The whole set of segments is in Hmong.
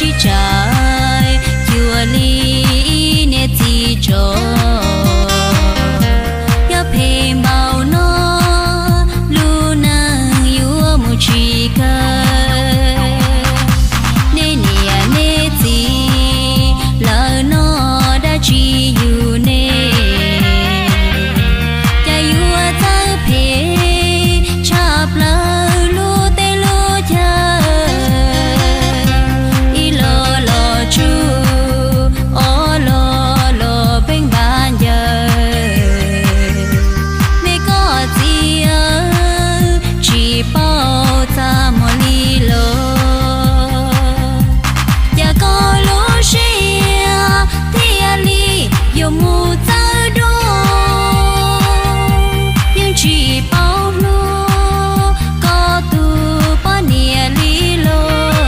Ib tsam cuag li ib niam txiv tso, yog phem npaum no lub neej yuav mus tsis kawg. Nej niam nej txiv lawv noj dab tsi yug nej, cas yuav txawj phem tshaj plaws lub teb lub chaw. Ib los los tsuj, ob los los peeb npav ncaws. Me koj txiv, tsis paub txaj muag li los, cas koj lub siab thiaj li yuav mus txawv dua. Yeej tsis paub hlub koj tus poj niam li los,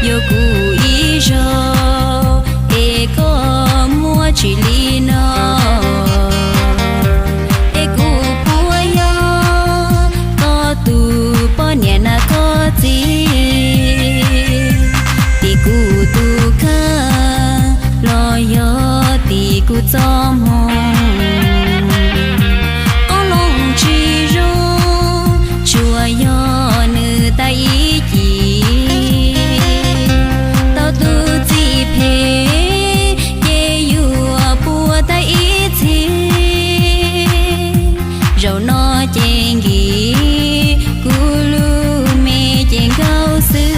yuav kuv ib zaug es koj muab tsim li no. Es kuv puas yog koj tus poj niam na koj txiv? Tim kuv tus kheej los yog tim kuv txoj hmoo? Qoob loo tsis zoo, tsuas yog nws tag ib cim. Tau tus txiv phem ces yuav puas tag ib txhis. Zaum no ces nkim kuv lub me ces nkauj xwb.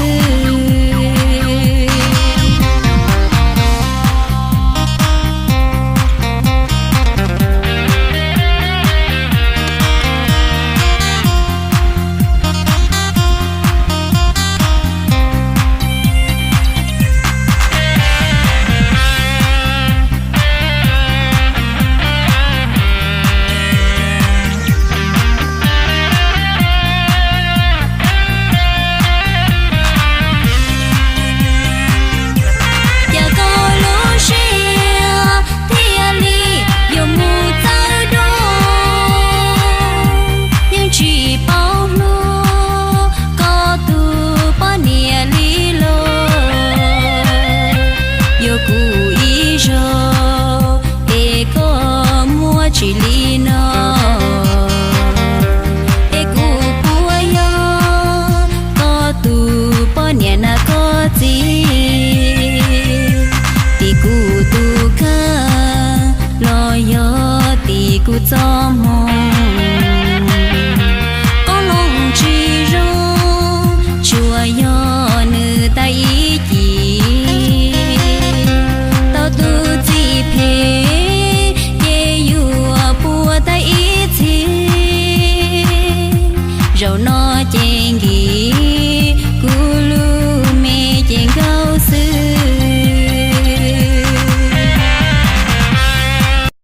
Cas koj lub siab thiaj li yuav mus txawv dua. Yeej tsis paub hlub koj tus poj niam li los, yuav kuv ib zaug es koj muab tsim li no. Es kuv puas yog koj tus poj niam na koj txiv? Tim kuv tus kheej los yog tim kuv txoj hmoo? Qoob loo tsis zoo, tsuas yog nws tag ib cim. Tau tus txiv phem ces yuav puas tag ib txhis. Zaum